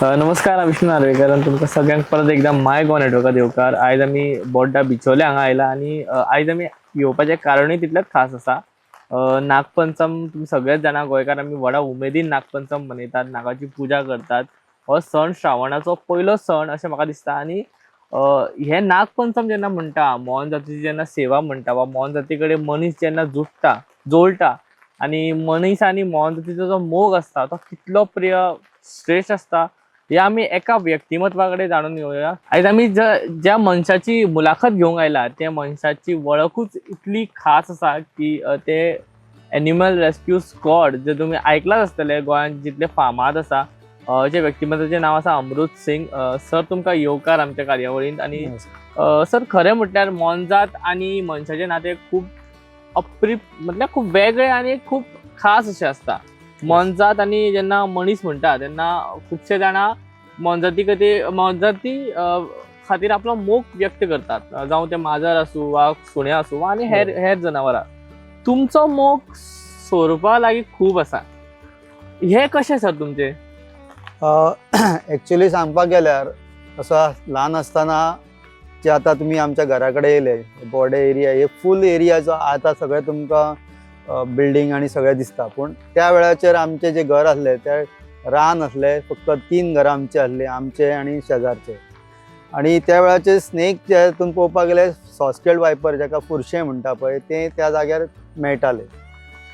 नमस्कार, हांव विष्णू नार्वेकर आनी तुमकां सगळ्यांक परत एकदा माय गोवा नेटवर्कात येवकार. आयज आमी बोड्डा बिचोले हांगा आयला आनी आयज आमी येवपाचें कारणूय तितलेंच खास आसा. नागपंचम तुमी सगळेच जाणा, गोंयकार आमी व्हडा उमेदीन नागपंचम मनयतात, नागाची पुजा करतात. हो सण श्रावणाचो पयलो सण अशें म्हाका दिसता. आनी हे नागपंचम जेन्ना म्हणटा, मोहन जातीची जेन्ना सेवा म्हणटा वा मोहन जाती कडेन मनीस जेन्ना जुडटा, जोडटा आनी मनीस आनी मोहन जातीचो जो मोग आसता तो कितलो प्रिय श्रेश्ठ आसता हे आमी एका व्यक्तिमत्वा कडेन जाणून घेवया. आयज आमी ज्या मनशाची मुलाखत घेवंक आयला त्या मनशाची वळखूच इतली खास आसा की ते एनिमल रेस्क्यू स्क्वॉड जे तुमी आयकलाच आसतले, गोंयांत जितले फामाद आसा, जे व्यक्तिमत्वाचें नांव आसा अमृत सिंग. सर, तुमकां येवकार आमच्या कार्यावळींत. आनी सर, खरें म्हटल्यार मोनजात आनी मनशाचें नातें खूब अप्रीप, म्हटल्यार खूब वेगळें आनी खूब खास अशें आसता. मोनजात आनी जेन्ना मनीस म्हणटा तेन्ना खुबशे जाणां मोनजाती खातीर, मोनजाती खातीर आपलो मोग व्यक्त करतात, जावं तें माजर आसूं वा सुणें आसूं वा आनी हेर हेर जनावरां. तुमचो मोग सोरपा लागीं खूब आसा, हें कशें सर तुमचें? एक्चुली सांगपाक गेल्यार, असो ल्हान आसतना जे आतां तुमी आमच्या घरा कडेन येयले, बोर्डे एरिया, हे फूल एरिया जो आतां सगळें तुमकां बिल्डींग आनी सगळें दिसता, पूण त्या वेळाचेर आमचें जें घर आसलें तें रान आसलें. फक्त तीन घरां आमचीं आसलीं, आमचे आनी शेजारचे. आनी त्या वेळाचेर स्नेक जे तुमी पळोवपाक गेल्यार सॉस्केल वायपर, जाका फुरशें म्हणटा पळय, तें त्या जाग्यार मेळटाले.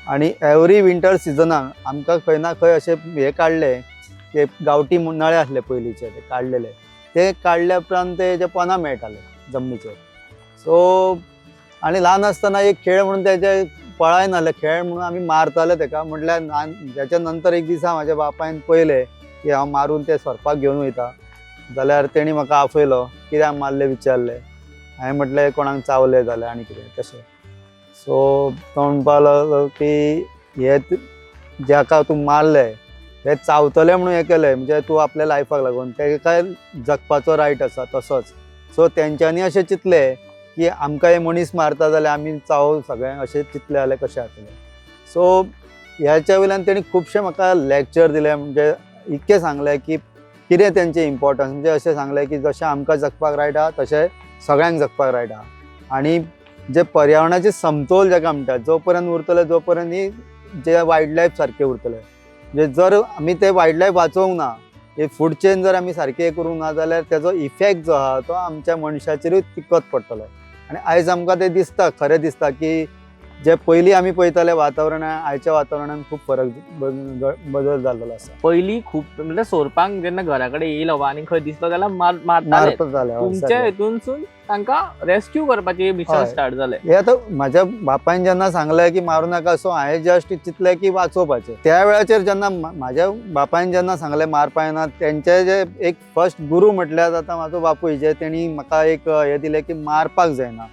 आनी एवरी विंटर सिजनाक आमकां खंय ना खंय अशें हें काडलें ते गांवठी नळे आसले पयलींचे, ते काडलेले, ते काडल्या उपरांत ते जे पोना मेळटाले जमनीचेर. सो आनी ल्हान आसतना एक खेळ म्हणून तेजे पळाय नासले, खेळ म्हणून आमी मारताले तेका. म्हटल्यार ल्हान. तेच्या नंतर एक दिसा म्हाज्या बापायन पळयलें की हांव मारून ते सोरपाक घेवन वयता, जाल्यार तेणी म्हाका आफयलो, कित्याक मारले विचारलें. हांवें म्हटलें कोणाक चावलें जाल्यार आनी कितें तशें. सो तो म्हणपाक लागलो की हे जाका तूं मारले हे चावतले म्हणून हें केलें, म्हणजे तूं आपल्या लायफाक लागून तेका जगपाचो रायट आसा तसोच. सो तेंच्यांनी अशें चिंतलें की आमकां हे मनीस मारता जाल्यार आमी चाव सगळें, अशें चिंतलें जाल्यार कशें जातलें? सो ह्याच्या वयल्यान तेणी खुबशे म्हाका लॅक्चर दिले, म्हणजे इतकें सांगलें की कितें तेंचें इम्पोर्टन्स, म्हणजे अशें सांगलें की जशें आमकां जगपाक रायट आहा तशें सगळ्यांक जगपाक रायट आहा. आनी जे पर्यावरणाचे समतोल जाका म्हणटात, जो पर्यंत उरतले जो पर्यंत ही जे वायल्ड लायफ सारकें उरतलें. म्हणजे जर आमी ते वायल्ड लायफ वाचोवंक ना, हे फूड चेन जर आमी सारकें करूंक ना जाल्यार तेजो इफेक्ट जो आहा तो आमच्या मनशाचेरूय तितकोच पडटलो. आनी आयज आमकां तें दिसता, खरें दिसता की जे पयलीं आमी पळयताले वातावरण, आयच्या वातावरणान खूब फरक, बदल जाल्लो आसा. पयलीं खूब म्हटल्यार सोरपांक जेन्ना घरा कडेन येयलो वा आनी खंय दिसलो जाल्यार मारताले. मारप जालें, हय, तुमच्या सारकें. हितूनसून तांकां रेस्क्यू करपाचें मिशन स्टार्ट जालें. हे आतां म्हाज्या बापायन जेन्ना सांगलें की मारूं नाका, सो हांवें जस्ट चिंतलें की वाचोवपाचें. त्या वेळाचेर जेन्ना म्हाज्या बापायन जेन्ना सांगलें मारपा येना, तेंचे जे एक फर्स्ट गुरू म्हटल्यार जाता म्हाजो बापूय, जे तेणी म्हाका एक हें दिलें की मारपाक जायना.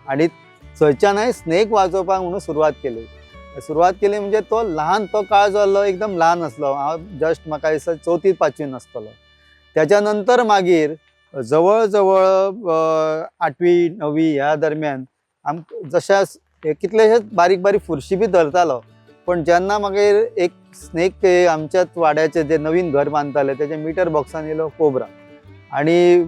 आनी थंयच्यान हांवें स्नेक वाचोवपाक म्हणून सुरवात केली. सुरवात केली म्हणजे तो ल्हान, तो काळ जो आसलो एकदम ल्हान आसलो, हांव जस्ट म्हाका दिसता चवथी पांचवीन आसतलो. त्याच्या नंतर मागीर जवळ जवळ आठवी णवी ह्या दरम्यान आम जशा कितलेशेच बारीक बारीक फुरशी बी धरतालो, पण जेन्ना मागीर एक स्नेक आमच्याच वाड्याचे जे नवीन घर बांदताले तेजे मिटर बॉक्सान येयलो कोबरा आनी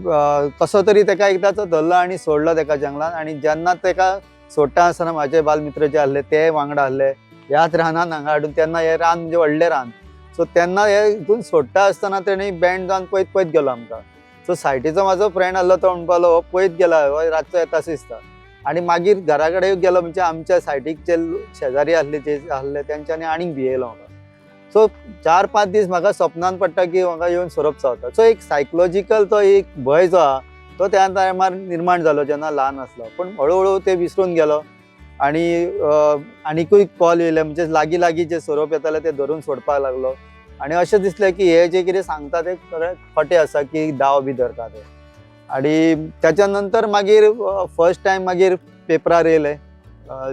कसो तरी तेका एकदांचो धरलो आनी सोडलो तेका जंगलान. आनी जेन्ना तेका सोडटा आसतना म्हाजे बालमित्र जे आहले ते वांगडा आहले, ह्याच रानान हांगा हाडून, तेन्ना हें रान म्हणजे व्हडलें रान. सो तेन्ना हे हितून सोडटा आसतना तेणी बँड जावन पळयत पळयत गेलो आमकां. सो सायटीचो म्हाजो फ्रेंड आहलो, तो म्हणपाक लागलो हो पळयत गेला, हो रातचो येता अशें दिसता. आनी मागीर घरा कडेन गेलो, म्हणजे आमच्या सायडीक जे शेजारी आहले, जे आहले, तेंच्यांनी आनीक भियेलो म्हाका. सो 4-5 दीस म्हाका सपनान पडटा की म्हाका येवन सोरोप चावता. सो एक सायकोलॉजिकल तो एक भंय जो आहा तो त्या टायमार निर्माण जालो जेन्ना ल्हान आसलो, पूण हळू हळू ते विसरून गेलो. आनी आनिकूय कॉल येयले, म्हणजे लागीं लागीं जे सोरोप येताले ते धरून सोडपाक लागलो. आनी अशें दिसलें की हे जे कितें सांगता ते सगळें खोटें आसा की दाव बी धरता ते. आनी त्याच्या नंतर मागीर फर्स्ट टायम मागीर पेपरार येयले,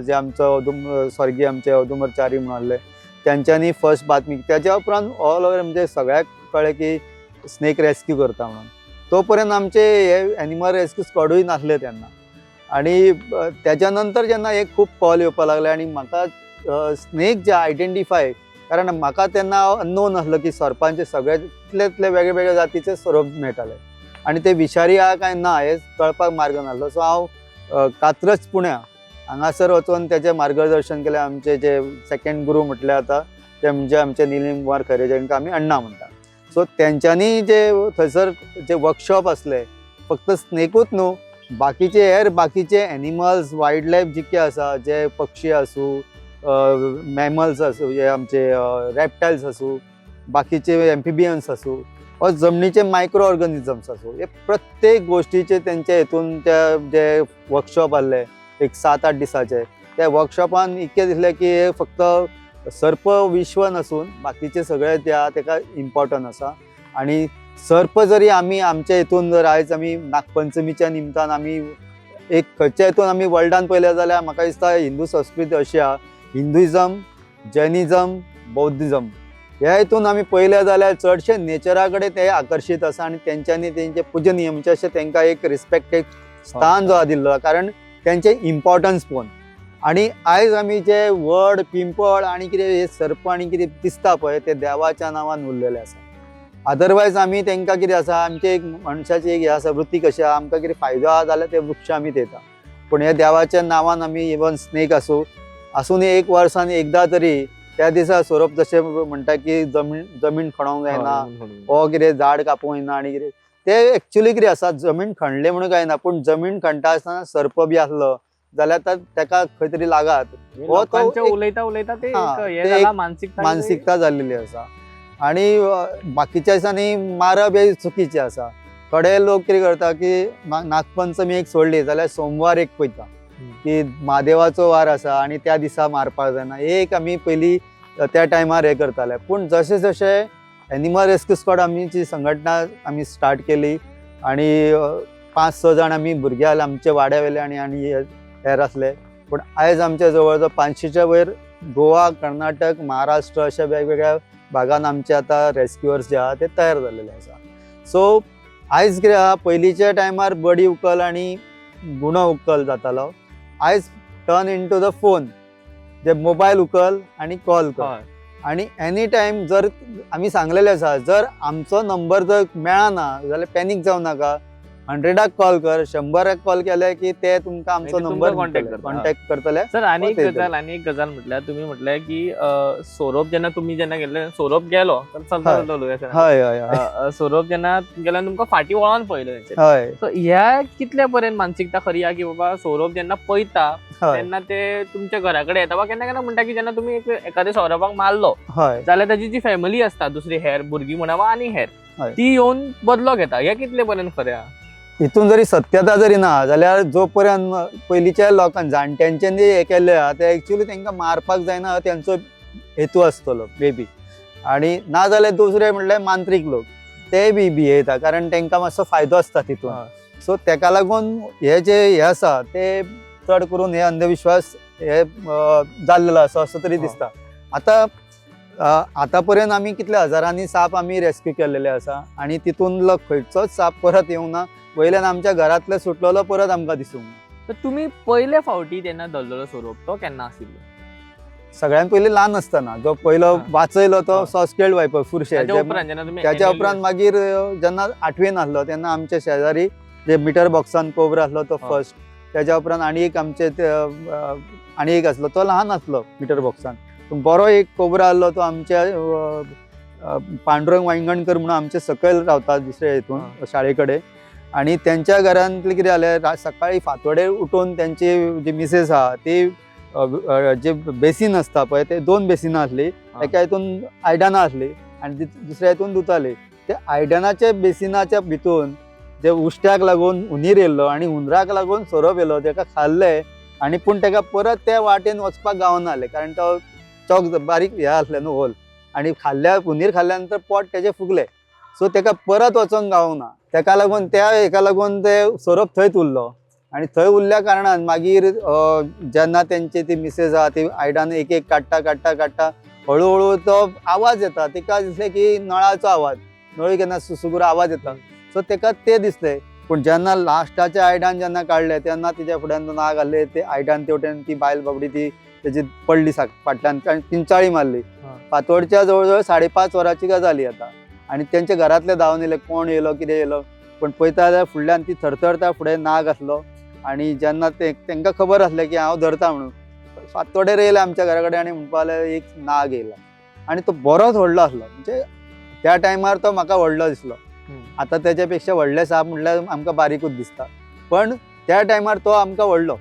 जे आमचो स्वर्गीय आमचे औदुंबर च्यारी म्हणून आहले, तेंच्यांनी फर्स्ट बातमी. त्याच्या उपरांत ऑल ओवर म्हणजे सगळ्याक कळ्ळें की स्नेक रेस्क्यू करता म्हणून. तो पर्यंत आमचे हे एनिमल रेस्क्यू स्क्वॉडूय नासले तेन्ना. आनी त्याच्या नंतर जेन्ना एक खूब कॉल येवपाक लागले आनी म्हाका स्नेक जे आयडेंटिफाय, कारण म्हाका तेन्ना अननोन आसलो की सोरपांचे सगळे इतले इतले वेगळे वेगळे जातीचे सोरोप मेळटाले आनी ते विशारी आहा काय ना हे कळपाक मार्ग नासलो. सो हांव कात्रज पुण्या हांगासर वचून तेजें मार्गदर्शन केलें. आमचे जे सेकंड गुरू म्हटल्यार आतां ते म्हणजे आमचे निलीम कुमार खरे, जांकां आमी अण्णा म्हणटा. सो तेंच्यांनी जे थंयसर जे वर्कशॉप आसले, फक्त स्नेकूच न्हू, बाकीचे हेर बाकीचे एनिमल्स, वायल्ड लायफ जितके आसा, जे पक्षी आसूं, मॅमल्स आसूं, हे आमचे रेप्टायल्स आसूं, बाकीचे एम्फिबियन्स आसूं वा जमनीचे मायक्रो ऑर्गनिजम्स आसूं, हे प्रत्येक गोश्टीचे तेंचे हितून ते जे वर्कशॉप आहले एक 7-8 दिसाचे, त्या वर्कशॉपान इतकें दिसलें की हे फक्त सर्प विश्व नासून बाकीचे सगळे त्या तेका इम्पॉर्टंट आसा. आनी सर्प जरी आमी आमच्या हितून जर आयज आमी नागपंचमीच्या निमतान आमी एक खंयच्या हितून आमी वर्ल्डान पळयलें जाल्यार म्हाका दिसता हिंदू संस्कृती अशी आहा, हिंदुइजम, जैनिजम, बौद्धिजम ह्या हितून आमी पळयलें जाल्यार चडशे नेचरा कडेन ते आकर्शीत आसा आनी तेंच्यांनी तेंचे पुजनीय म्हणजे अशें तेंकां एक रिस्पेक्टेड स्थान जो आहा दिल्लो आहा, कारण तेंचें इम्पॉर्टन्स पळोवन. आनी आयज आमी जे वड पिंपळ आनी कितें हे सर्प आनी कितें दिसता पळय ते देवाच्या नांवान उरलेले आसा. अदरवायज आमी तेंकां कितें आसा, आमचे एक मनशाची एक हें आसा वृत्ती कशी आहा, आमकां कितें फायदो आहा जाल्यार ते वृक्ष आमी थेयता, पूण ह्या देवाच्या नांवान आमी इवन स्नेक आसूं आसून एक वर्सान एकदां तरी त्या दिसा सोरोप जशें म्हणटा की जमीन जमीन खणोंक जायना हो कितें झाड कापूंक जायना आनी कितें ते एक्चुली कितें आसा, जमीन खणले म्हणून कांय ना, पूण जमीन खणटा आसतना सर्प बी आसलो जाल्यार ताका खंय तरी लागात हो तो लोकांचे एक- उलयता उलयता ते हा, एक हे ते जाला एक मानसिकता मानसिकता जाल्लेली आसा. आनी बाकीच्या दिसांनी मारप हे चुकीचें आसा. थोडे लोक कितें करता की नागपंचमी एक सोडली जाल्यार सोमवार एक पळयता की म्हादेवाचो वार आसा आनी त्या दिसा मारपाक जायना, एक आमी पयलीं त्या टायमार हें करताले. पूण जशें जशें एनिमल रेस्क्यू स्क्वॉड आमी जी संघटना आमी स्टार्ट केली आनी 5-6 जाण आमी भुरगे आसले आमचे वाड्या वयले आनी आनी हेर आसले, पूण आयज आमच्या जवळ जवळ 500च्या वयर गोवा, कर्नाटक, महाराष्ट्र अशा वेगवेगळ्या भागान आमचे आतां रेस्क्युअर्स जे आहा ते तयार जाल्लेले आसा. सो आयज कितें आहा, पयलींच्या टायमार बडी उखल आनी गुणो उखल जातालो, आयज turn in to the phone, जे मोबायल उखल आनी कॉल कर. आनी एनी टायम जर आमी सांगलेलें आसा, जर आमचो नंबर जर मेळना जाल्यार पॅनीक जावं नाका, 100 कॉल कर, 100 कॉल केले की ते तुमकां आमचो मागीर नंबर तुमकां contact करता. कॉन्टॅक्ट करतले. सर आनी एक हो, ते गजाल, आनी एक गजाल म्हटल्यार तुमी म्हटलें की सोरोप जेन्ना तुमी जेन्ना गेल्ले, सोरोप गेलो तर चलता हय. चलता उलोवया सर. हय हय हय सोरोप जेन्ना गेलो आनी तुमकां फाटीं वळोन पळयलें तेंचे, हय सो ह्या कितल्या पर्यंत मानसिकता खरी आहा की बाबा सोरोप जेन्ना पळयता हय तेन्ना ते तुमच्या घरा कडेन येता वा केन्ना केन्ना म्हणटा की जेन्ना तुमी एखाद्या सोरोपाक मारलो हय जाल्यार ताजी जी फॅमिली आसता दुसरी हेर भुरगीं म्हणा वा आनी हेर हय. ती येवन बदलो घेता, हे कितले पर्यंत खरें आहा? हितून जरी सत्यता जरी ना जाल्यार जो पर्यंत पयलींच्या लोकांक जाणट्यांच्यानी हें केल्लें आहा ते एक्चुली तांकां मारपाक जायना हो तेंचो हेतू आसतलो मे बी. आनी ना जाल्यार दुसरे म्हणल्यार मांत्रीक लोक ते बी भियेता, कारण तांकां मातसो फायदो आसता तितून. सो तेका लागून हे जे हे आसा ते चड करून हे अंधविश्वास हे जाल्लेलो आसा असो तरी दिसता. आतां आतां पर्यंत आमी कितले हजारांनी साप आमी रेस्क्यू केल्लेले आसा आनी तितूंतलो खंयचोच साप परत येवंक ना, वयल्यान आमच्या घरांतलो सुटलेलो परत आमकां दिसूंक ना. तर तुमी पयले फावटी जेन्ना धरलेलो सोरोप तो केन्ना आशिल्लो? सगळ्यात पयलीं ल्हान आसतना जो पयलो वाचयलो तो सॉस्केल्ड वायपर फुरशे, ताच्या उपरांत जेन्ना तुमी त्याच्या उपरांत मागीर जेन्ना आठवेन आसलो तेन्ना आमच्या शेजारी जे मिटर बॉक्सान कोबरा आसलो तो फर्स्ट, त्याच्या उपरांत आनी एक आमचे आनी एक आसलो तो ल्हान आसलो मिटर बॉक्सान, पूण बरो एक कोबरा आसलो तो आमच्या पांडुरंग वांयगणकर म्हणून आमचे सकयल रावता दुसऱ्या हितून शाळे कडेन, आनी तेंच्या घरांतलें कितें जालें, सकाळी फांतोडेर उठून तेंची जी मिसेस आहा ती जे बेसीन आसता पळय ते 2 बेसिनां आसलीं, एका हितून आयदनां आसलीं आनी दुसऱ्या हितून धुताली. ते आयदनाच्या बेसिनाच्या भितून जे उश्ट्याक लागून हुंदीर येयल्लो आनी हुंदराक लागून सोरोप येयलो, तेका खाल्ले आनी पूण तेका परत त्या वाटेन वचपाक गावना जालें, कारण तो चोक बारीक हें आसलें न्हू होल, आनी खाल्ल्या हुंदीर खाल्ल्या नंतर पोट तेजें फुगलें, सो तेका परत वचोंक गावना, तेका लागून त्या हेका लागून ते सोरोप थंयच उरलो. आनी थंय उरल्या कारणान मागीर जेन्ना तेंची ती मिसेस आहा ती आयदनां एक एक काडटा काडटा काडटा हळू हळू तो आवाज येता, तिका दिसलें की नळाचो आवाज, नळी केन्ना सुसुगुरो आवाज येता, सो तेका ते दिसलें. पूण जेन्ना लास्टाचें आयदन जेन्ना काडलें तेन्ना तिच्या फुड्यान तो नाग आसले, ते आयदन तेवटेन ती बायल बाबडी ती तेजी पडली फाटल्यान, कारण किंचाळी मारली. फांतोडच्या जवळ जवळ 5:30 वरांची गजाल आतां. आनी तेंच्या घरांतले धांवन येयले, कोण येयलो कितें येयलो, पूण पळयता जाल्यार फुडल्यान ती थरथरता, फुडें नाग आसलो. आनी जेन्ना ते तेंकां खबर आसलें की हांव धरता म्हणून, फांतोडेर येयले आमच्या घरा कडेन आनी म्हणपाक लागले एक नाग येयला. आनी तो बरोच व्हडलो आसलो, म्हणजे त्या टायमार तो म्हाका व्हडलो दिसलो. आतां तेच्या पेक्षा व्हडले साप म्हटल्यार आमकां बारीकूच दिसता, पण त्या टायमार तो आमकां व्हडलो.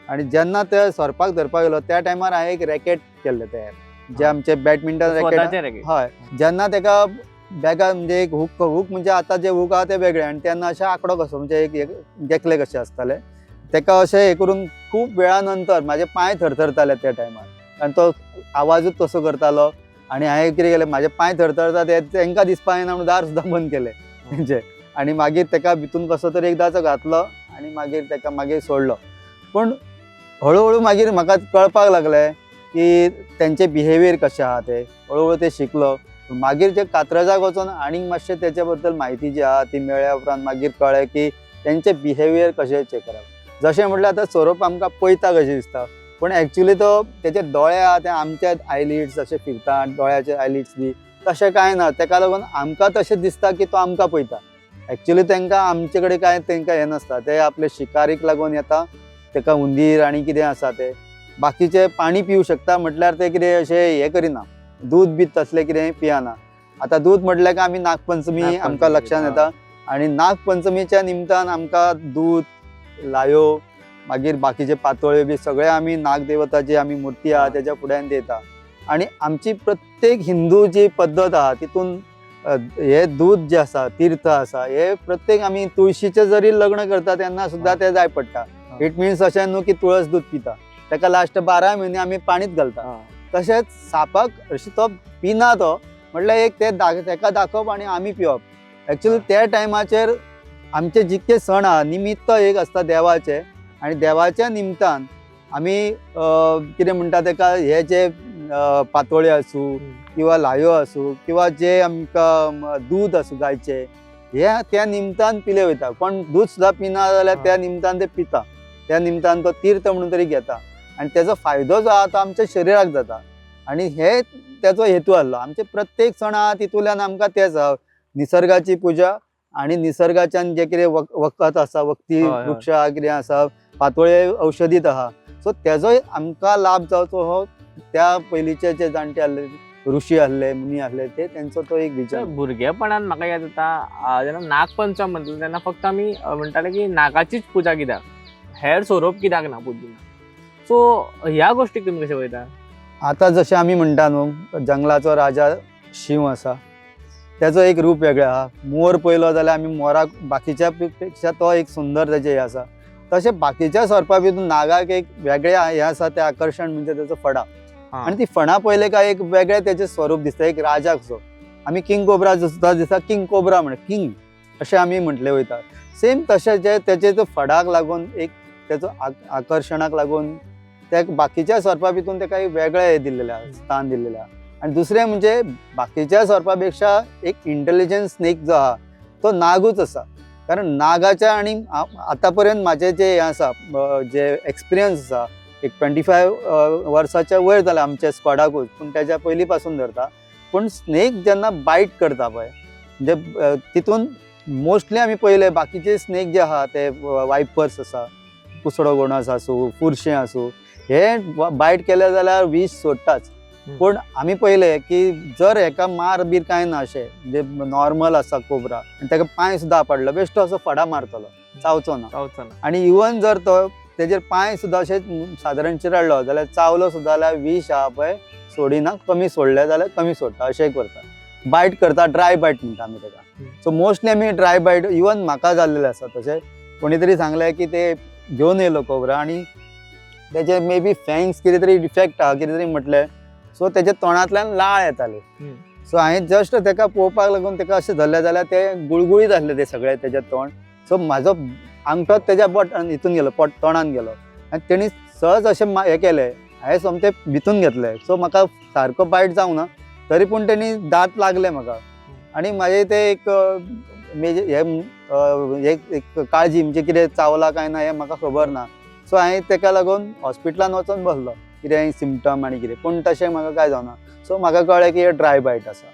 आनी जेन्ना ते सोरपाक धरपाक गेलो त्या टायमार हांवें एक रॅकेट केल्लें तयार, जे आमचे बॅडमिंटन रॅकेट. स्वताचे रॅकेट? हय, जेन्ना तेका बॅगा म्हणजे एक हूक, हूक म्हणजे आतां जे हूक आहा ते वेगळे, आनी तेन्ना अशें आंकडो कसो म्हणजे एक गेकले कशे आसताले, तेका अशें हें करून खूब वेळा नंतर म्हाजे पांय थरथरताले त्या टायमार, आनी तो आवाजूच तसो करतालो. आनी हांवें कितें केलें, म्हाजे पांय थरथरता ते तेंकां दिसपा येना म्हणून दार सुद्दां बंद केलें तेंचें. आनी मागीर तेका भितून कसो तरी एकदांचो घातलो आनी मागीर तेका मागीर सोडलो. पूण हळू हळू मागीर म्हाका कळपाक लागलें की तेंचे बिहेवियर कशें आहा ते, हळू हळू ते शिकलो. मागीर जे कात्रजाक वचोन आनीक मातशें तेच्या बद्दल म्हायती जी आहा ती मेळ्ळ्या उपरांत मागीर कळ्ळें की तेंचे बिहेवियर कशें चेक करप. जशें म्हटल्यार आतां सोरोप आमकां पळयता कशें दिसता, पूण एक्चुली तो तेचे दोळे आहा ते आमच्या आयलिड्स अशे फिरता, दोळ्याचे आयलिड्स बी तशें कांय ना. तेका लागून आमकां तशें दिसता की तो आमकां पळयता. एक्चुली तांकां आमचे कडेन कांय तांकां हें नासता, ते आपले शिकारीक लागून येता. ताका हुंदीर आनी कितें आसा ते बाकीचे पाणी पिवू शकता, म्हटल्यार ते कितें अशें हें करिना, दूद बी तसलें कितें पियाना. आतां दूद म्हटल्यार काय आमी नागपंचमी नागपंचमी, आमकां लक्षांत येता, आनी नागपंचमीच्या निमतान आमकां दूद, लायो, मागीर बाकीचे पातोळ्यो बी सगळे आमी नागदेवताची आमी मुर्ती आहा तेच्या फुड्यान दिता. आनी आमची प्रत्येक हिंदू जी पद्दत आहा तितून हे दूद जे आसा, तीर्थ आसा, हे प्रत्येक आमी तुळशीचें जरी लग्न करता तेन्ना सुद्दां तें जाय पडटा. It mince अशें न्हू की तुळस दूद पिता, ताका लास्ट 12 म्हयने आमी पाणीच घालता. तशेंच सापाक अशें तो पिना, तो म्हटल्यार एक ते तेका दाखोवप आनी आमी पिवप. एक्चुअली त्या टायमाचेर आमचे जितके सण आहा, निमित्त एक आसता देवाचें, आनी देवाच्या निमतान आमी कितें म्हणटा तेका, हे जे पातोळ्यो आसूं किंवा ल्हायो आसूं किंवा जे आमकां दूद आसूं गायचें, हे त्या निमतान पिले वयता. कोण दूद सुद्दां पिना जाल्यार त्या निमतान ते पिता, त्या निमतान तो तीर्थ म्हणून तरी घेता, आनी तेजो फायदो जो आहा तो आमच्या शरिराक जाता. आनी हे तेचो हेतू आहलो. आमचे प्रत्येक सण आहा तितूंतल्यान आमकां तेच आहा, निसर्गाची पुजा आनी निसर्गाच्यान जे कितें वखद आसा, वखदी हय, हय. वृक्ष आहा, कितें आसा, पातोळे औषधीत आहा, सो तेजोय आमकां लाभ जावचो हो त्या पयलींचे जे जाणटे आहले, ऋषी आहले, मुनी आहले, ते तेंचो तो एक विचार. भुरगेपणान म्हाका याद जाता, जेन्ना नागपंचम म्हणटले तेन्ना फक्त आमी म्हणटाले की नागाचीच पुजा कित्याक, हेर सोरोप कित्याक ना पुजना. सो ह्या गोश्टीक तुमी कशें पळयता? आतां जशें आमी म्हणटा न्हू, जंगलाचो राजा शींव आसा, तेचो एक रूप वेगळें आहा. मोर पळयलो जाल्यार आमी मोराक बाकीच्या पेक्षा तो एक सुंदर तेजें हें आसा. तशें बाकीच्या सोरपा भितून नागाक एक वेगळें हें आसा, तें आकर्शण म्हणजे तेचो फडा. आनी ती फणां पळयले काय एक वेगळें तेचें स्वरूप दिसता, एक राजा कसो. आमी किंग कोब्रा सुद्दां दिसता, किंग कोब्रा म्हण किंग अशें आमी म्हटलें वयता. सेम तशें जे तेजे तो फडाक लागून एक तेचो आकर्शणाक लागून त्या बाकीच्या सोरपा भितून तेका एक वेगळें हें दिल्लेलें आहा, स्थान दिल्लेलें आहा. आनी दुसरें म्हणजे बाकीच्या सोरपा पेक्षा एक इंटेलिजंट स्नेक जो आहा तो नागूच आसा. कारण नागाच्या आनी आतां पर्यंत म्हाजें जे हें आसा, जे एक्सपिरियन्स आसा, एक 25 वर्साच्या वयर जालें आमच्या स्कॉडाकूच, पूण तेज्या पयलीं पासून धरता. पूण स्नेक जेन्ना बायट करता पळय, म्हणजे तितून मोस्टली आमी पळयले बाकीचे स्नेक जे आहा ते वायपर्स आसा, कुसडो गोणस आसूं, फुरशें आसूं, हे बायट केले जाल्यार विश सोडटाच. पूण आमी पळयले की जर हेका मार बीर कांय ना, अशें म्हणजे नॉर्मल आसा कोबरा आनी तेका पांय सुद्दां आपडलो, बेश्टो असो फडा मारतलो, चावचो ना. चावचो ना. आनी इवन जर तो तेजेर पांय सुद्दां अशें सादारण चिरडलो जाल्यार, चावलो सुद्दां जाल्यार विश आहा पळय सोडिना, कमी सोडलें जाल्यार कमी सोडटा, अशें करता. बायट करता, ड्राय बायट म्हणटा आमी तेका. सो मोस्टली आमी ड्राय बायट, इवन म्हाका जाल्लेलें आसा तशें, कोणी तरी सांगलें की ते घेवन येयलो कोबरा आनी तेजे मे बी फँग्स कितें तरी डिफेक्ट आहा कितें तरी म्हटलें, सो तेच्या तोंडांतल्यान लाळ येताली. सो हांवें जस्ट तेका पळोवपाक लागून तेका अशें धरलें जाल्यार ते गुळगुळीत आसलें ते सगळें तेजें तोंड. सो म्हाजो आंगठोच तेज्या बोट हितून गेलो, पोट तोंडान गेलो, आनी तेणी सहज अशें हें केलें, हांवें सोमतें भितून घेतलें. सो म्हाका सारको बायट जावंक ना, तरी पूण तेणी दांत लागले म्हाका. आनी म्हाजें तें एक मेजे हें एक काळजी म्हणजे कितें चावला काय ना हें म्हाका खबर ना. सो हांवें तेका लागून हॉस्पिटलान वचोन बसलो, कितें सिमटम आनी कितें, पूण तशें म्हाका कांय जावना. सो म्हाका कळ्ळें की हे ड्राय बायट आसा.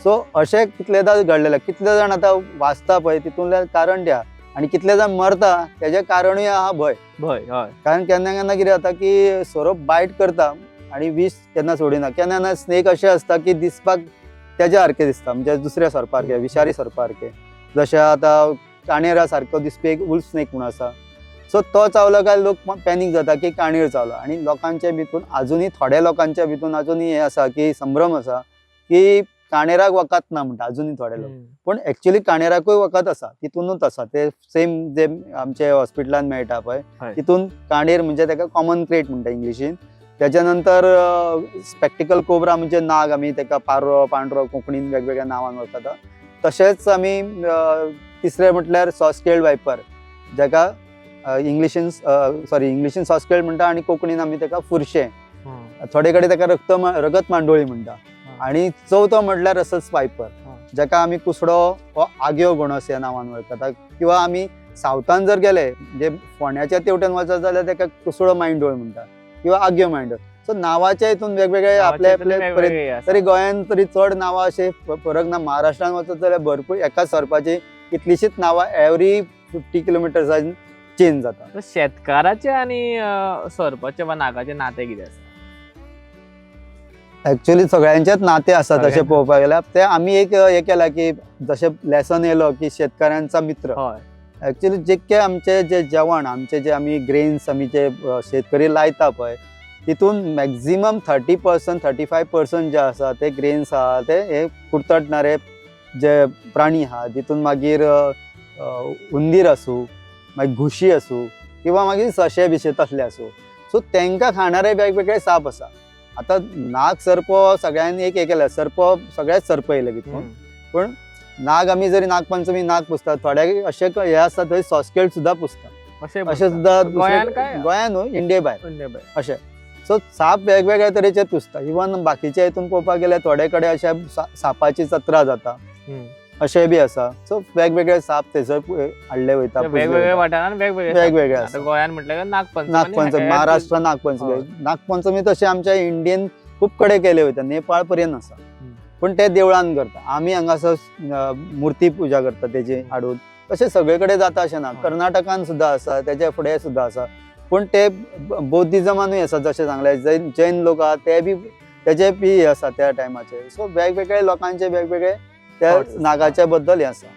सो अशें कितलेदां घडलेलें, कितले जाण आतां वाचता पळय तितूंतल्यान कारण तें आहा आनी कितले जाण मरता तेजें कारणूय आहा भंय. भंय, हय. कारण केन्ना केन्ना कितें जाता की सोरोप बायट करता आनी विष केन्ना सोडिना. केन्ना केन्ना स्नेक अशें आसता की दिसपाक तेज्या सारकें दिसता, म्हणजे दुसऱ्या सोरपा सारकें, विशारी सोरपा सारकें. जशें आतां काणेरा सारको दिसपी एक वुल्फ स्नेक म्हूण आसा. सो तो चावलो काय लोक पॅनीक जाता की काणेर चावलो. आनी लोकांच्या भितून आजुनूय, थोड्या लोकांच्या भितून आजुनूय हें आसा की संभ्रम आसा की काणेराक वखद ना म्हणटा आजुनूय थोडे लोक. पूण एक्चुअली काणेराकूय वखद आसा, तितूनच आसा ते सेम जे आमचे हॉस्पिटलान मेळटा पळय तितून काणेर म्हणजे ताका कॉमन क्रेट म्हणटा इंग्लिशीन. त्याच्या नंतर स्पेक्टिकल कोबरा म्हणजे नाग, आमी ताका पारो पांढरो कोंकणीन वेगवेगळ्या नांवान वळखता. तशेंच आमी तिसरें म्हटल्यार सॉस्केल्ड वायपर, जाका इंग्लिशीन सॉरी इंग्लिशीन सॉस्केल्ड म्हणटा आनी कोंकणीन आमी ताका फुरशें, थोडे कडेन ताका रगत मांडोळी म्हणटा. आनी चवथो म्हटल्यार रसल्स वायपर, जाका आमी कुसडो हो आग्यो घोणस ह्या नांवान वळखता. किंवा आमी सावथान जर गेले म्हणजे फोंड्याच्या तेवटेन वचत जाल्यार ताका कुसडो मांडोळ म्हणटा किंवा आग्यो मांडोळ. सो नांवाच्या हितून वेगवेगळे आपले आपले तरी गोंयान तरी चड नांवां अशे फरक ना. महाराष्ट्रान वचत जाल्यार भरपूर एकाच सोरपाची कितलीशीच नांवां एवरी 50 किलोमिटर्सान चेंज जाता. शेतकाराचे आनी सोरपाचे वा नागाचे नातें कितें आसा? एक्चुअली सगळ्यांचेच नाते आसा तशें पळोवपाक गेल्यार. ते आमी एक हें केलां की जशें लेसन येयलो की शेतकारांचा मित्र. एक्चुअली जितके आमचे जे जेवण, आमचे जे आमी ग्रेन्स आमी जे शेतकरी लायता पळय तितून मॅक्झिमम 30% 35% जे आसा ते ग्रेन्स आहा ते हे कुरतडणारे जे प्राणी आहा, तितून मागीर उंदीर आसूं, मागीर घुशी आसूं किंवा मागीर सशे बिशे तसले आसूं. सो तांकां खाणारे वेगवेगळे साप आसा. आतां नाग सर्प सगळ्यांनी एक केल्या, सर्प सगळ्याच सर्प येयले भितून. पूण नाग आमी जरी नागपंचमी नाग पुजतात, थोडे अशे हे आसता थंय सॉस्केळ सुद्दां पुजतात, अशें सुद्दां गोंयान काय गोंयान न्हू, इंडिये भायर अशें. सो साप वेगवेगळ्या तरेचे पुजता. इवन बाकीच्या हितून पळोवपाक गेल्यार थोडे कडेन अशे सापाची जत्रा जाता अशें बी आसा. सो वेगवेगळे साप थंयसर हाडले वयता, वेगवेगळ्या वाठारान वेगवेगळे. गोंयान म्हटल्यार नागपंचमी, नागपंचमी महाराष्ट्रान नागपंचमी. नागपंचमी तशें आमच्या इंडियन खूब कडेन केले वयता, नेपाळ पर्यंत आसा, पूण ते देवळान करता. आमी हांगासर मुर्ती पुजा करता तेजी हाडून, तशें सगळे कडेन जाता अशें ना. कर्नाटकान सुद्दां आसा, तेच्या फुडें सुद्दां आसा. पूण ते बौद्धिजमानूय आसा, जशें सांगलें जैन लोक आहा ते बी तेजे बी हे आसा त्या टायमाचेर. सो वेगवेगळे लोकांचे वेगवेगळे त्या नागाच्या बद्दल हें आसा.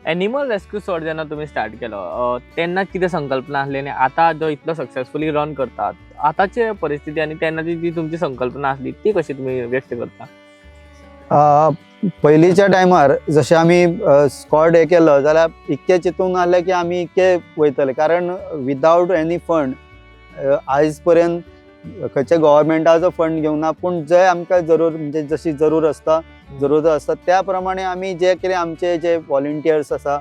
एनिमल रेस्क्यू स्कॉड जेन्ना तुमी स्टार्ट केलो तेन्ना कितें संकल्पना आसली आनी आतां जो इतलो सक्सेसफुली रन करतात आतांचे परिस्थिती आनी तेन्नाची जी तुमची संकल्पना आसली ती कशी तुमी व्यक्त करता? पयलींच्या टायमार जशें आमी स्कॉड हे केलो जाल्यार इतकें चिंतूंक नासलें की आमी इतके वयतले, कारण विदावट एनी फंड आयज पर्यंत खंयच्या गव्हर्मेंटाचो फंड घेवंक ना. पूण जे आमकां जरूर म्हणजे जशी जरूर आसता जरूरत आसता त्या प्रमाणे आमी जे कितें आमचे जे वॉलंटियर्स आसा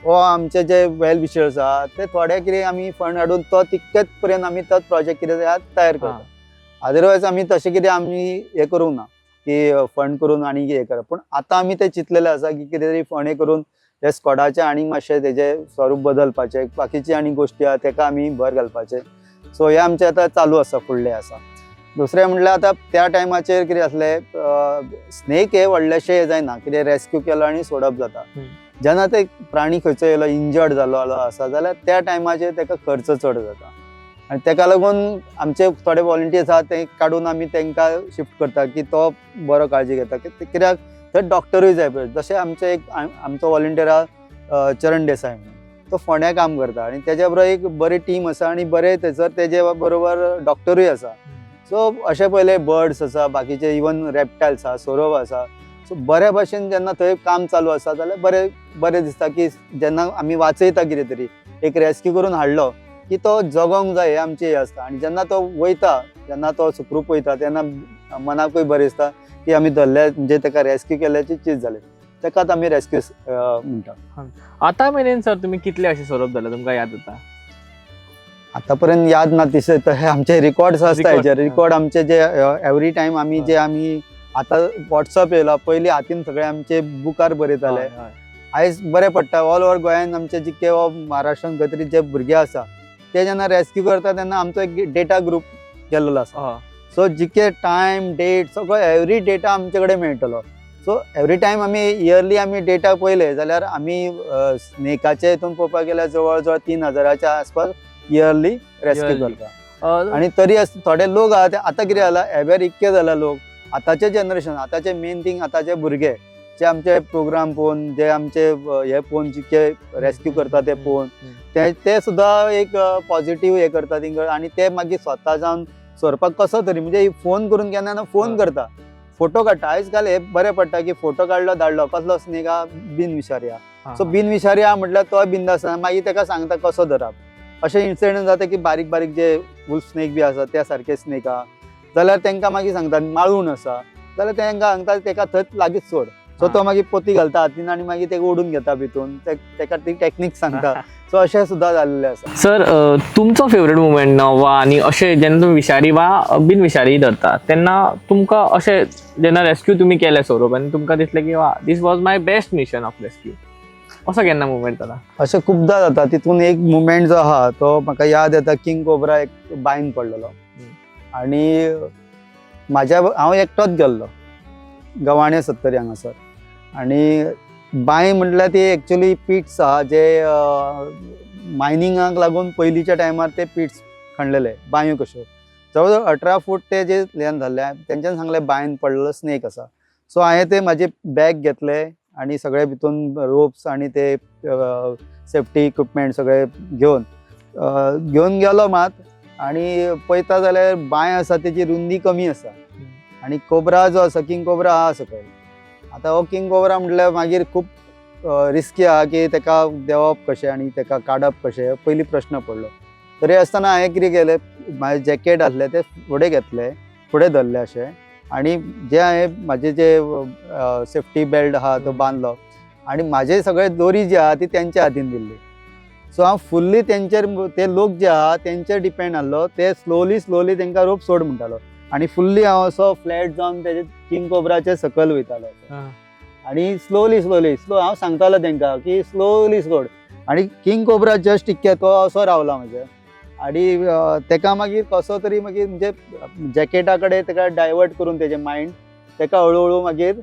वा आमचे जे वेल विशर्स आहा ते थोडे कितें आमी फंड हाडून तो तितकेच पर्यंत आमी तो प्रोजेक्ट कितें तयार करता. अदरवायज आमी तशें कितें आमी हें करूंक ना की फंड करून आनी हें करप. पूण आतां आमी तें चिंतलेलें आसा की कितें तरी फंड हें करून हे स्कॉडाचें आनी मातशें तेजें स्वरूप बदलपाचें, बाकीची आनी गोश्टी आहा तेका आमी भर घालपाचें. सो हें आमचें आतां चालू आसा, फुडलें आसा. दुसरें म्हटल्यार आतां त्या टायमाचेर कितें आसलें, स्नेक हे व्हडलेशें हें जायना, कितें रेस्क्यू केलो आनी सोडप जाता. जेन्ना ते प्राणी खंयचो येयलो इंजर्ड जालो आसा जाल्यार त्या टायमाचेर तेका खर्च चड जाता आनी तेका लागून आमचे थोडे वॉलंटियर्स आहा ते काडून आमी तेंकां शिफ्ट करता की तो बरो काळजी घेता. कित्याक थंय डॉक्टरूय जाय पळय. जशें आमचे एक आमचो वॉलंटियर आहा चरण देसाय म्हणून, तो फोंड्या काम करता आनी तेज्या बरोबर एक बरी टीम आसा आनी बरे थंयसर तेजे बरोबर डॉक्टरूय आसा. सो अशें पळयलें बर्ड्स आसा, बाकीचे इवन रेप्टायल्स आसा, सोरोप आसा. सो बऱ्या भशेन जेन्ना थंय काम चालू आसा जाल्यार बरें बरें दिसता की जेन्ना आमी वाचयता कितें तरी एक रेस्क्यू करून हाडलो की तो जगोंक जाय हें आमचें हें आसता. आनी जेन्ना तो वयता, जेन्ना तो सुखरूप वयता तेन्ना मनाकूय बरें दिसता की आमी धरले म्हणजे ताका रेस्क्यू केल्याची चीज जाली, ताकाच आमी रेस्क्यू म्हणटा. आतां मेरेन सर तुमी कितले अशे सोरोप धरले तुमकां याद जाता? आतां पर्यंत याद ना तिशे, तर आमचे रिकॉर्ड्स आसता हेजेर रिकॉर्ड आमचे जे एवरी टायम आमी जे आमी आतां वॉट्सअप येयला, पयलीं हातीन सगळे आमचे बुकार बरयताले. आयज बरें पडटा ऑल ओवर गोंयान आमचे जितके महाराष्ट्रान खंय तरी जे भुरगे आसा ते जेन्ना रेस्क्यू करता तेन्ना आमचो एक डेटा ग्रूप केल्लो आसा. सो जितके टायम डेट सगळो एवरी डेटा आमचे कडेन मेळटलो. सो एवरी टायम आमी इयरली आमी डेटा पळयले जाल्यार आमी स्नेकाचे हितून पळोवपाक गेल्यार जवळ जवळ 3000च्या आसपास इयरली रेस्क्यू Yearly. करता. आणि तरी थोडे लोक आहा ते आतां कितें जाला, अवेर इतके जाला लोक आतांचे जनरेशन, आतांचे मेन थिंग आतांचे भुरगे जे आमचे प्रोग्राम पळोवन, जे आमचे हे पळोवन जितके रेस्क्यू करता ते पळोवन ते ते सुद्दां एक पॉझिटिव्ह हे करता थिंगा आनी ते मागीर स्वता जावन सोरपाक कसो तरी म्हणजे फोन करून केन्ना ना फोन करता, फोटो काडटा. आयज काल हे बरें पडटा की फोटो काडलो धाडलो, कसलो स्नेक आहा, बिन विशारी आहा. सो बिन विशारी आहा म्हटल्यार तो बिंदास आसा, मागीर तेका सांगता कसो धरप. अशें इन्सिडंट जाता की बारीक बारीक जे वुल्फ स्नेक बी आसा त्या सारके स्नेक आहा जाल्यार तांकां मागीर सांगता, माळूण आसा जाल्यार तांकां सांगता तेका थंयच लागींच सोड. सो तो मागीर पोती घालता हातीन आनी मागीर तेका ओडून घेता भितून, तेका ती टॅक्नीक सांगता. सो अशें सुद्दां जाल्लें आसा. सर, तुमचो फेवरेट मुमेंट ना वा आनी अशें जेन्ना तुमी विशारी वा बिन विशारी धरता तेन्ना तुमकां अशें जेन्ना रेस्क्यू तुमी केले सोरोप आनी तुमकां दिसलें की वा this was my best mission of rescue, असो केन्ना मुमेंट जाला? अशें खुबदां जाता. तितून एक मुमेंट जो आहा तो म्हाका याद येता, किंग कोब्रा एक बांयन पडलेलो आनी म्हाज्या हांव एकटोच गेल्लो गवाणे सत्तरी हांगासर. आनी बांय म्हटल्यार ती एक्चुली पिट्स आहा जे मायनिंगाक लागून पयलींच्या टायमार ते पिट्स खणलेले बांयो कश्यो. जवळ जवळ 18 फूट ते जे लेन जाल्ले तेंच्यान सांगलें बांयन पडलेलो स्नेक आसा. सो हांवें ते म्हाजे बॅग घेतले आनी सगळे भितून रोप्स आनी ते सेफ्टी इक्विपमेंट सगळे घेवन घेवन गेलो मात. आनी पळयता जाल्यार बांय आसा तेजी रुंदी कमी आसा आनी कोबरा जो आसा किंग कोबरा आहा सकयल. आतां हो किंग कोबरा म्हटल्यार मागीर खूब रिस्की आहा की तेका देंवप कशें आनी तेका काडप कशें पयलीं प्रश्न पडलो. तरी आसतना हांवें कितें केलें, म्हाजें जॅकेट आसलें तें फुडें घेतलें, फुडें धरलें अशें आनी जे हांवें म्हाजें जे सेफ्टी बेल्ट आहा तो बांदलो आनी म्हाजे सगळे दोरी जी आहा ती तेंच्या हातीन दिल्ली. सो हांव फुल्ली तेंचेर, ते लोक जे आहा तेंचेर डिपेंड आसलो. ते स्लोली स्लोली तेंकां रोप सोड म्हणटालो आनी फुल्ली हांव असो फ्लॅट जावन तेजे किंग कोब्राचे सकयल वयतालो आनी स्लोली स्लोली स्लो हांव सांगतालो तेंकां की स्लोली सोड. आनी किंग कोब्रा जस्ट इतके तो असो रावला म्हजे आनी तेका मागीर कसो तरी मागीर म्हणजे जॅकेटा कडेन तेका डायवर्ट करून तेजें मायंड तेका हळू हळू मागीर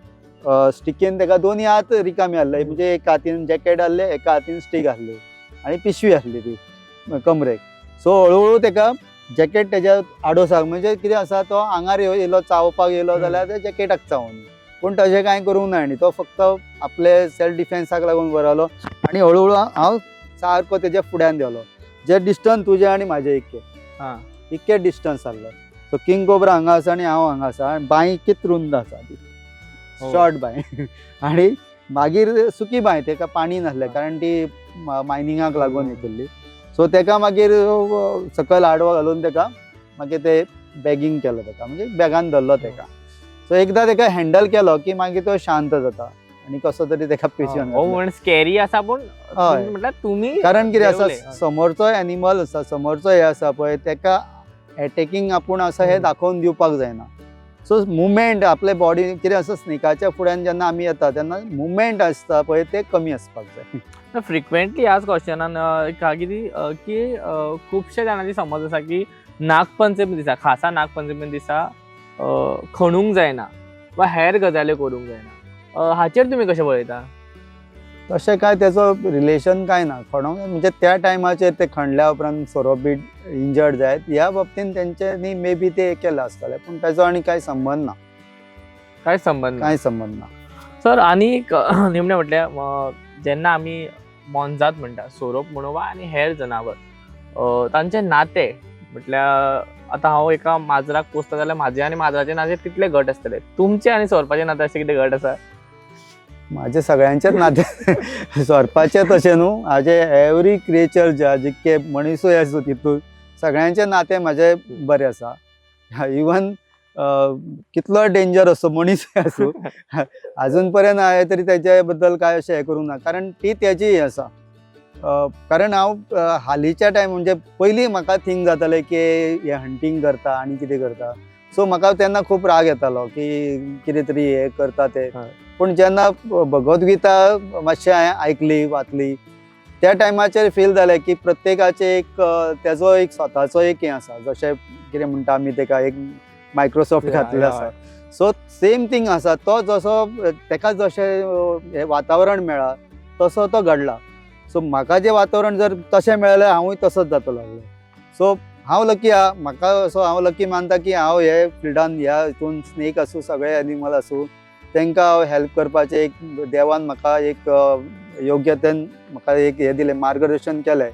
स्टिकेन तेका दोनी हात रिकामी आहले, म्हणजे एका हातीन जॅकेट आहले, एका हातीन स्टीक आहली आनी पिशवी आहली ती कमरेक. सो हळू हळू तेका जॅकेट तेज्या आडोसाक, म्हणजे कितें आसा तो आंगार येयलो चावपाक येयलो जाल्यार ते जॅकेटाक चावनी, पूण तशें कांय करूंक ना आनी तो फक्त आपले सेल्फ डिफेन्साक लागून बरो. आनी हळू हळू हांव सारको तेज्या फुड्यान देंवलो, जे डिस्टन्स तुजें आनी म्हाजें इतकें इतकें डिस्टन्स आहलें. सो किंग कोब्रा हांगा आसा आनी हांव हांगा आसा आनी बांय इतकीच रुंद आसा ती, शॉर्ट बांय. आनी मागीर सुकी बांय, तेका पाणी नासलें कारण ती मायनिंगाक लागून हें केल्ली. सो तेका मागीर सकयल आडवो घालून तेका मागीर ते बॅगींग केलो तेका, म्हणजे बॅगान धरलो तेका. सो एकदां तेका हँडल केलो की मागीर तो शांत जाता आनी कसो तरी तेका पेशंट. हो मुमेंट स्कॅरी आसा पूण हय. म्हटल्यार तुमी कारण कितें आसा, देंवले. समोरचो एनिमल आसा, समोरचो हे आसा पळय तेका एटॅकिंग आपूण आसा हें दाखोवन दिवपाक जायना. सो मुवमेंट आपले बॉडी कितें आसा, स्नेकाच्या फुड्यान जेन्ना आमी येता तेन्ना मुवमेंट आसता पळय ते कमी आसपाक जाय. फ्रिक्वेंटली ह्याच क्वेश्चनान कितें की खुबशे जाणांची समज आसा की नागपंचमी दिसा, खासा नागपंचमी दिसा खणूंक जायना वा हेर गजाली करूंक जायना, हाचेर तुमी कशें पळयता? तशें काय तेजो रिलेशन काय ना. खणोंक म्हणजे त्या टायमाचेर ते खणल्या उपरांत सोरोप बी इंजर्ड जायत ह्या बाबतीन तेंच्यांनी मे बी ते केलां आसतलें, पूण तेजो आनी कांय संबंद ना. काय संबंद ना. कांय संबंद ना. सर, आनी एक निमणें म्हटल्यार जेन्ना आमी मोनजात म्हणटा सोरोप म्हणू वा आनी हेर जनावर, तांचें नातें म्हटल्यार आतां हांव एका माजराक पोसता जाल्यार म्हाजें आनी माजराचें नातें तितलें घट आसतलें, तुमचें आनी सोरपाचें नातें अशें कितें घट आसा? म्हाजें सगळ्यांचेच नातें सोरपाचें तशें न्हू, हाजे एवरी क्रिएचर जे आहा, जितके मनिसूय आसूं तितून सगळ्यांचें नातें म्हाजें बरें आसा. इवन कितलो डेंजर असो मनीसूय आसूं आजून पर्यंत हांवें तरी तेजे बद्दल कांय अशें हें करूंक ना, कारण ती तेजी हें आसा. कारण हांव हालींच्या टायम म्हणजे पयलीं म्हाका थिंक जातालें की हे हंटींग करता आनी कितें करता, सो म्हाका तेन्ना खूब राग येतालो की कितें तरी हें करता ते. पूण जेन्ना भगवद्गीता मातशें हांवें आयकली वाचली त्या टायमाचेर फील जालें की प्रत्येकाचें एक तेजो एक स्वताचो एक हें आसा, जशें कितें म्हणटा आमी तेका एक मायक्रोसॉफ्ट घातलेले आसा. सो सेम थींग आसा, तो जसो तेका जशें हें वातावरण मेळ्ळा तसो तो घडला. सो म्हाका जें वातावरण जर तशें मेळ्ळें हांवूय तसोच जातलो आसलो. सो हांव लकी आहा, म्हाका असो हांव लकी मानता की हांव हे फिल्डान ह्या हितून स्नेक आसूं सगळे एनिमल आसूं तांकां हांव हेल्प करपाचें एक देवान म्हाका एक योग्यतेन म्हाका एक हें दिलें, मार्गदर्शन केलें.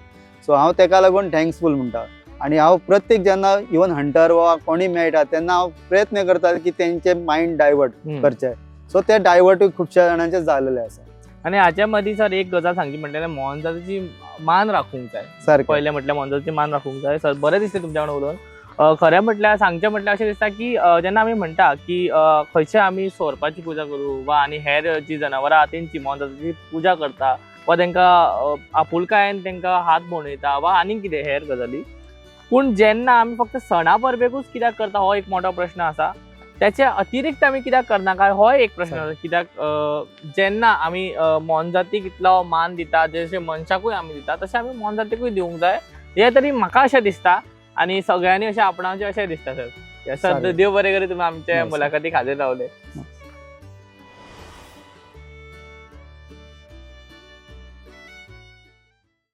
सो हांव तेका लागून थँक्सफूल म्हणटा. आनी हांव प्रत्येक जेन्ना इवन हंटर वा कोणी मेळटा तेन्ना हांव प्रयत्न करता की तेंचे मायंड डायवर्ट करचे. सो ते डायवर्टूय खुबश्या जाणांचे जालेले आसा. आनी हाच्या मदीं सर एक गजाल सांगची म्हणटल्यार मोहनजाची मान राखूंक जाय. सारकें. पयलें म्हटल्यार मोहनजाची मान राखूंक जाय. सर बरें दिसलें तुमच्या वांगडा उलोवन. खरें म्हटल्यार सांगचें म्हटल्यार अशें दिसता की जेन्ना आमी म्हणटा की खंयचे आमी सोरपाची पुजा करूं वा आनी हेर जी जनावरां आहा तेंची मोहनजाची पुजा करता वा तेंकां आपुलकायेन तेंकां हात भोंवयता वा आनीक कितें हेर गजाली, पूण जेन्ना आमी फक्त सणा परबेकूच कित्याक करता हो एक मोठो प्रश्न आसा. त्याचे अतिरिक्त आमी कित्याक करना काय होय एक प्रश्न आसा. कित्याक जेन्ना आमी मोनजातीक इतलो मान दिता जशें मनशाकूय आमी दिता तशें आमी मोनजातीकूय दिवंक जाय हें तरी म्हाका अशें दिसता आनी सगळ्यांनी अशें आपणावचें अशें दिसता सर. सर सारकें. देव बरें करूं, तुमी आमचे नमस्कार. मुलाखतीक हाजीर रावले.